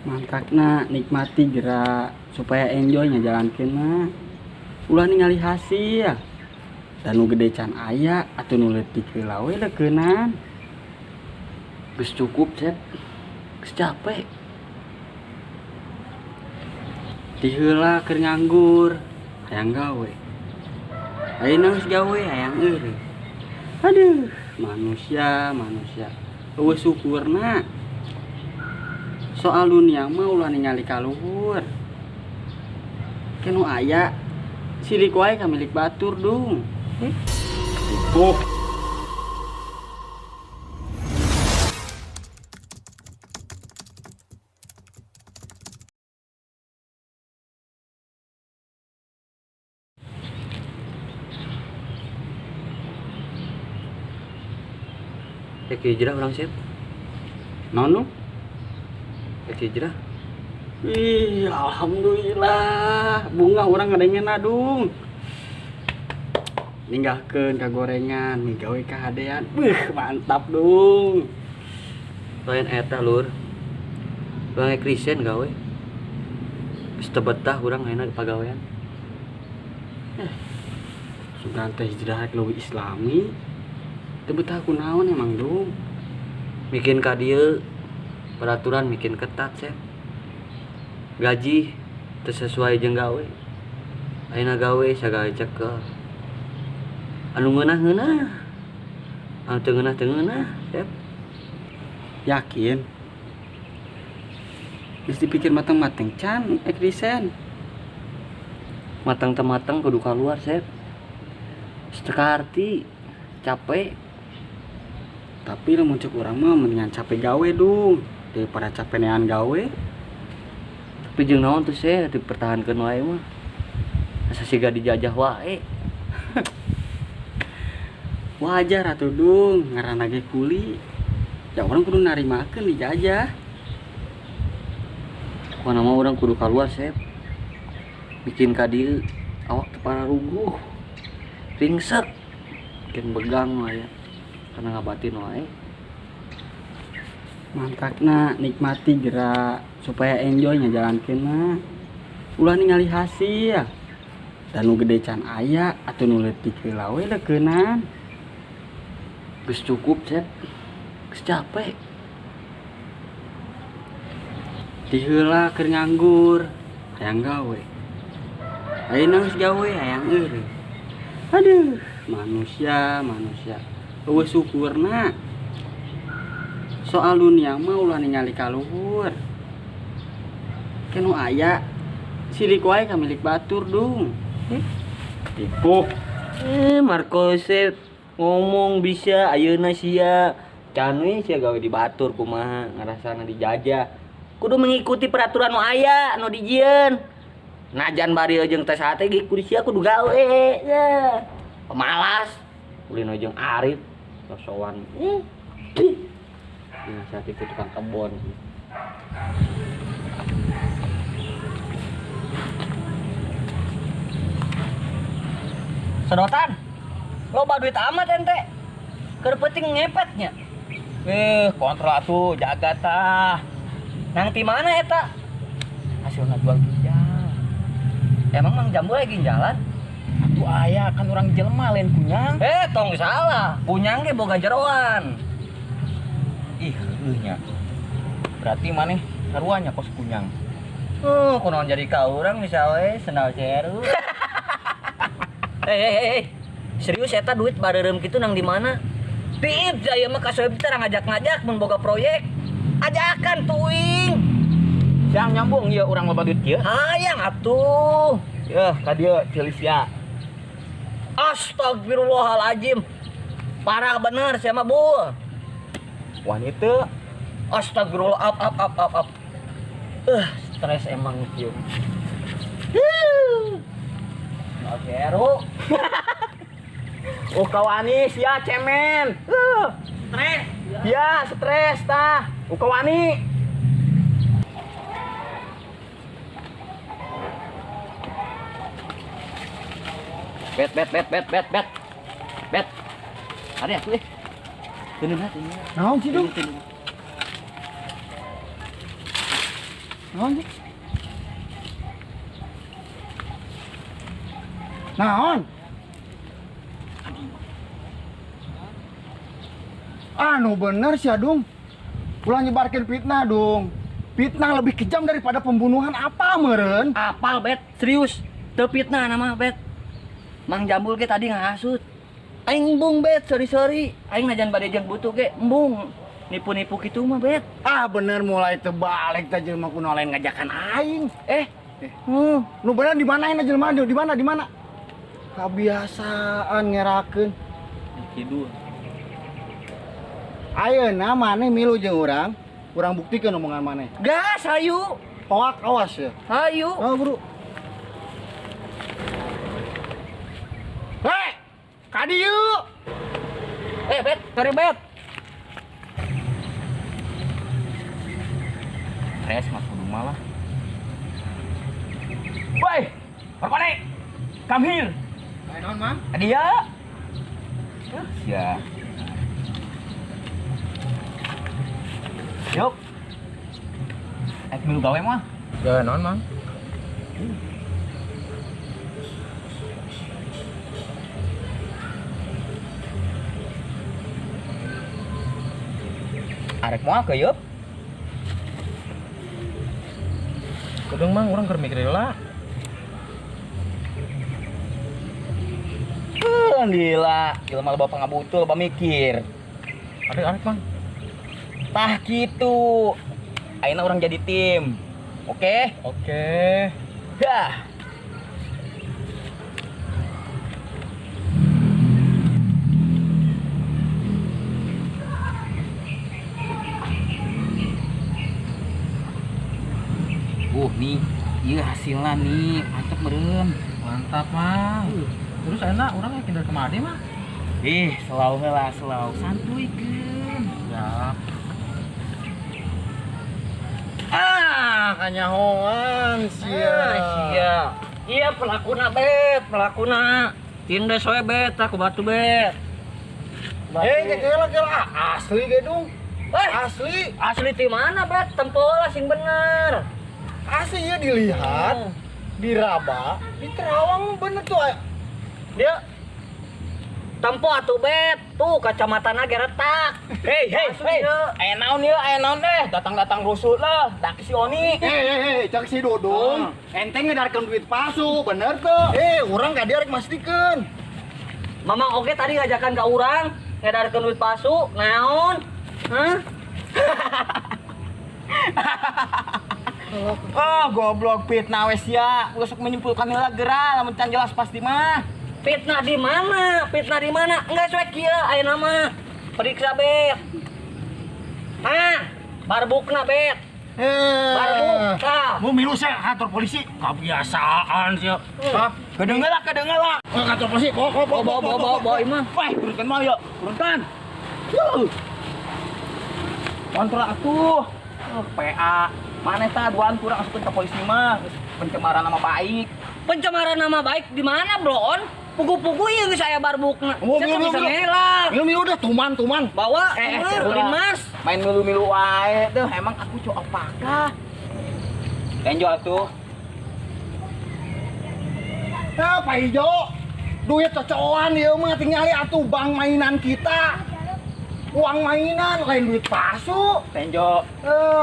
Matakna nikmati gerak supaya enjoy ngajalankeun mah. Ulah ningali hasil. Dan nu gede can aya atuh nu leutik heula we leukeunan. Geus cukup, Cep. Geus capek. Ti heula keur nganggur, hayang gawe. Ayeuna geus gawe hayang eureun. Aduh, manusia, manusia. Eueuh syukurna. Soal dunia mah ulah ningali ka luhur. Ke nu aya sirik wae ka milik batur dung. Tipu. Rek hijrah urang, Sep. Naon lu? Rek hijrah. Ih, alhamdulillah. Bunga urang ngadengena dung. Ninggalkeun kagorengan, migawe kahadean. Beuh, mantap dung. Lain eta lur. Urang rek resign gawe. Geus teu betah urang ayeuna pagawean. Sugan teh hijrah rek leuwih islami. Teu betah kunaon emang dung? Bikin ka dieu peraturan bikin ketat, Sep. Gaji teu sesuai jeung gawe. Ayeuna gawe sagala cekel. Anu ngeunah-ngeunah. Anu teu ngeunah teu ngeunah, Sep. Yakin? Geus dipikir mateng-mateng can ek resign. Mateng teu mateng kudu kaluar, Sep. Geus teu kaharti, capek. Tapi lamun cek urang mah mendingan capek gawe dung daripada capek nean gawe. Tapi jeung naon tuh seh dipertahankeun wae mah. Asa siga dijajah wae. Wajar atuh dung, ngaranna ge kuli. Ya urang kudu narimakeun dijajah. Pokona mah urang kudu kaluar, Sep. Bikin ka dieu awak teu pararuguh. Ringsek. Bikin begang wae. Karena ngabatin wae. Mantakna nikmati gerak supaya enjoy ngajalankeun mah. Ulah ningali hasil. Dan nu gede can aya atuh nu leutik heula we leukeunan. Geus cukup, Sep. Geus capek. Ti heula keur nganggur, hayang gawe. Ayeuna geus gawe hayang eureun. Aduh, manusia, manusia. Eueuh syukurna. Soal dunia mah ulah ningali ka luhur. Ke nu aya sirik wae ka milik batur dung. Tipu. Marco Sep ngomong bisa ayeuna sia. Can we sia gawe di batur kumaha ngarasana dijajah. Kudu mengikuti peraturan nu aya nu dijieun. Najan bari jeung teh sate ge kudu sia kudu gawe. Ya. Pemalas. Ulin jeung Arif sosowan. Dinasihati ku tukang kebon. Sedotan. Loba duit amat ente. Keur penting ngepetnya. Kontrol atuh, jaga tah. Nang ti mana eta? Hasilna jual ginjal. Emang Mang Jambu lagi ginjalan? Atuh aya kan urang jelema lain kunyang. Tong salah. Kunyang ge boga jeroan. Ih, heueuh nya. Berarti maneh sarua nya kos kunyang. Kunaon jadi ka urang bisa we sendal ceru. Serius eta duit bareureum kitu nang di mana? Piip saya mah ka Soeb teh ngajak-ngajak mun boga proyek. Ajakan tuing. Siang nyambung ieu urang loba duit kieu. Hayang atuh. Yeuh, ka dieu Celisia. Astagfirullahaladzim. Parah bener sia mah, Bu. Wani teu. Astagfirullah, up up up up up. Stres emang kieu. Oke, Ru. Oh, kawani sia cemen. Stres. Ya, stres tah. Ukawani. Bet bet bet bet bet bet. Bet. Ada aku eh. Teuneuh teuneuh. Naon sih, Dung? Naon sih? Naon? Anu bener sih Dung. Ulah nyebarkan fitnah Dung. Fitnah lebih kejam daripada pembunuhan apa meureun? Apal bet, serius. Teu fitnah nama bet. Mang Jambul ge tadi ngahasut. Aing embung bet, sorry. Aing najan bade jeung butuh ge embung. Nipu-nipu kitu mah bet. Ah bener mulai terbalik teh jelema kuno lain ngajakan aing. Nu bener di mana aing jelema di mana di mana? Kebiasaan ngerakeun. Di kidul. Ayeuna maneh milu jeung urang, urang buktikeun omongan maneh. Gas hayu. Hoak awas ya. Hayu. Oh, bro. Hei, kadieu. Bet, sorry bet. Res mah kudu malah. Woi, Markone. Come here. Naon, Mang? Dia. Ya. Yuk. Milu gawe mah. Gawe naon, Mang? Arek moal ke yeup? Kedeng Mang, urang keur mikir heula. Gila, jelema loba pangabutul, loba mikir. Arek-arek, Mang. Tah gitu. Ayeuna urang jadi tim. Oke? Oke. Dah. Nih, iya hasilnya nih, mantap meureun. Mantap, Mang. Terus enak urang yakin dari kemana mah? Ih, selalu heula, selalu santuikeun. Siap. Ah, kanyahoan sia. Sia. Iya pelakuna bet, pelakuna. Tindes we bet, aku batu bet. Kela asli ge Dung. Asli. Asli di mana bet? Tempo lah sing bener. Asli ya dilihat, diraba, diterawang bener tuh. Dia tempo atuh bet, tuh kacamatana ge retak. Hei. Aya naon ieu, aya naon deh. Datang-datang rusuh lah, dak si Oni. Hei, cak si Dodong. Ente ngedarkeun duit palsu, bener tuh. Urang ka dia rek mastikeun. Mamang oge tadi ngajakan ka urang ngedarkeun duit palsu, naon? Hah? Oh, goblok fitnah we sia. Ulah sok menyimpulkan heula geura lamun can jelas pasti mah. Fitnah di mana? Fitnah di mana? Enggak cuek kieu ayeuna mah. Periksa bet. Ah, barbukna bet. Barbuk tah. Mau milu saya kantor polisi. Kebiasaan sia. Hah? Kedengeul lah. Kantor polisi. Bawa ieu mah. Wah, turunkan mah yuk. Turunkan. Kontrol atuh. PA. Mana tah duaan kurang asupkeun ka polisi mah. Pencemaran nama baik. Pencemaran nama baik di mana, Bro? Pugu-pugu ieu geus aya barbukna. Saya bisa ngelak. Milu udah tuman. Bawa ulin mas. Main milu-milu wae tuh, emang aku cowok apakah? Enjo atuh. Nah, Pak Ijo, duit cocokan ieu mah tingali atuh bank mainan kita. Uang mainan lain duit palsu. Tenjo.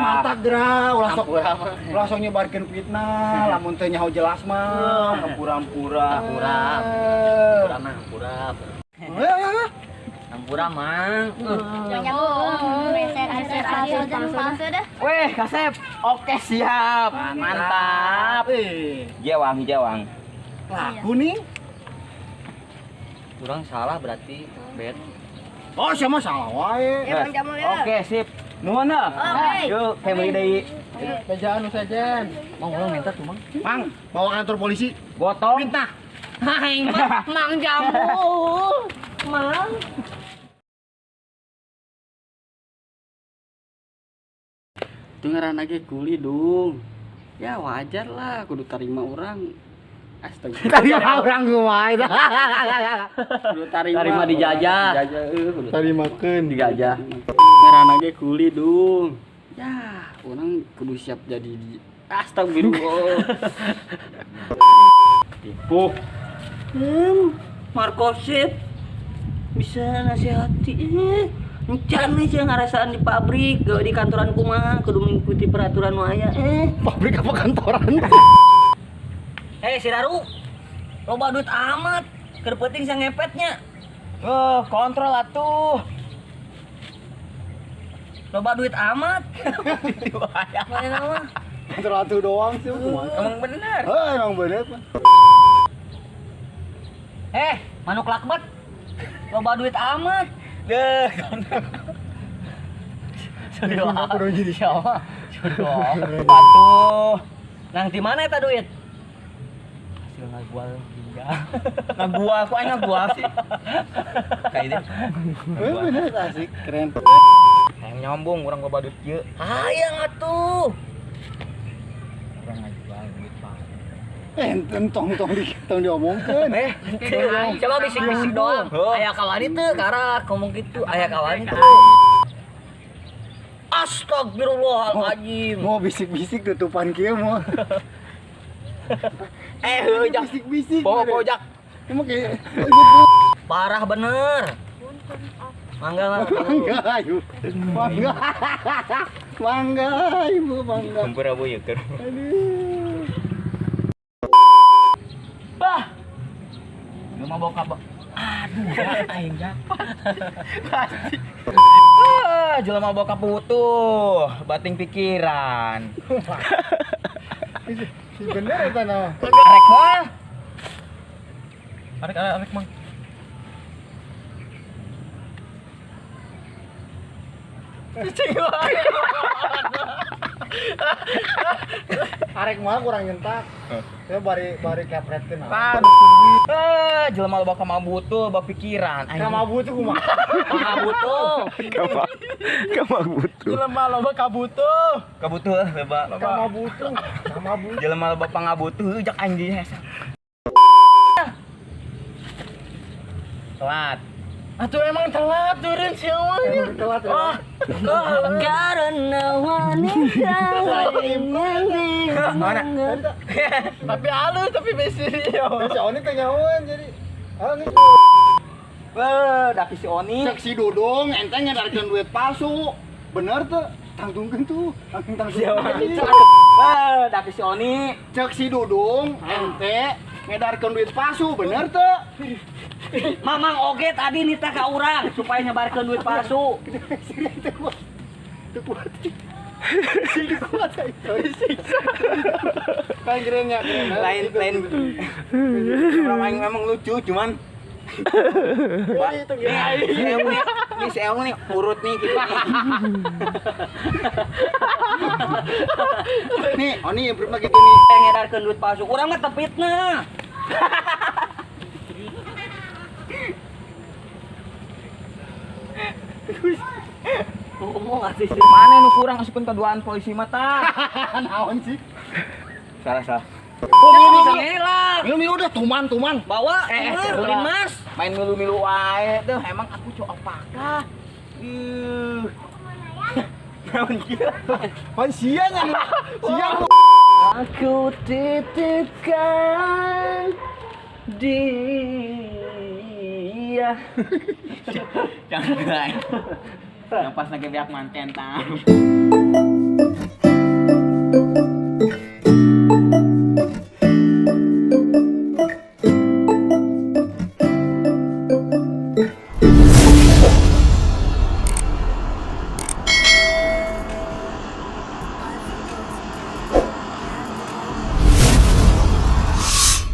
Mata gerah ulah sok nyebarkeun fitnah lamun teu nyaho jelas mah. Hampura-hampura. Hampura. Hampura, Mang. Weh, Kasep. Oke, siap. Mantap. Jewang. Laku nih. Kurang salah berarti, bet. Oh, siapa salah wae. Oke, sip. Nuhun lah. Yuk, family deui. Bejaan nu sejen. Mang urang minta tuh, Mang. Mang, bawa kantor polisi. Gotong. Fitnah. Aing mah Mang Jambul. Mang. Itu ngaranna ge kuli, Dung. Ya wajar lah kudu tarima urang. Astaga. Tarima urang kumaha eta. Kudu tarima dijajah. Tarimakeun dijajah. Ngaranna ge kuli, Dung. Ya, urang kudu siap jadi Astagfirullah. Tipu. Markosep bisa nasihati. Encan nih sih ngarasaan di pabrik, gak di kantoran kumaha, kudu mengikuti peraturan nu aya. Pabrik apa kantoran? Si Raru. Loba duit amat, keur peuting sia ngepetnya. Kontrol atuh. Loba duit amat. Mana mah? Kontrol atuh doang sih. Emang bener. Emang bener. Manuk lakbat. Loba duit amat. Deh, kontrol. Sudah jadi siapa? Sudah. Atuh. Nang di mana eta duit? Hasil ngagual ginjal. Ngagual, kok aing ngagual sih? Kayak ini. Bener asik, keren. Hayang nyombong urang loba duit ieu. Hayang atuh. Urang ngajual duit pak. Tong tong diomongkeun. Coba bisik-bisik doang. Aya kawani teu karak ngomong gitu, aya kawani teu. Astagfirullahaladzim. Mau bisik-bisik tutupan kieu mau. Heuh jak bisik-bisik. Bawa jak. Emang kayak parah bener. Mangga, mangga, ayo. Mangga. Mangga, ibu mangga. Kumpul abu ya, keur. Aduh. Bah. Lu mau bawa kabak. Aduh, aing jak. Pasti. Jelema bawa kaputuh, bating pikiran. Si bener eta nama. Arek mah. Arek arek mang. Arek mah kurang nyentak. Ya bari kepretkeun. Jelema loba kamabutuh, loba pikiran. Kamabutuh kumaha? Kamabutuh. Kamabutuh. Jelema loba kabutuh. Kabutuh loba. Kamabutuh. Kamabutuh. Jelema loba pangabutuh jak anjing hese. Telat. Atuh emang telat turun siapa? Emang telat ya. Karena wanita mana? Tapi halus tapi besi yo. Si Oni teh nyahoan jadi. Wah, daki si Oni. Cek si Dudung ente ngedarkeun duit palsu. Bener tuh? Tangtungkeun tuh. Tangtungkeun. Wah, daki si Oni. Cek si Dudung ente ngedarkeun duit palsu, bener tuh? Mamang oge tadi nitah ka urang supaya nyebarkeun duit palsu. Teu kuat. Teu kuat. Kan kerennya. Lain orang aing memang lucu cuman ini si Eong nih urut nih gitu. Nih, Oni improve gitu nih. Ngedarkeun duit palsu. Urang mah teu fitnah. Ngomong atuh sih. Mana nu kurang asupkeun kaduaan polisi mah tah. Naon sih? Salah. Oh, milu udah tuman. Bawa beli mas. Main milu-milu wae tuh emang aku cowok apakah? Ih. Naon kieu? Pan sia nya. Sia. Aku titipkan dia. Jangan. Yang pas lagi biak manten tah.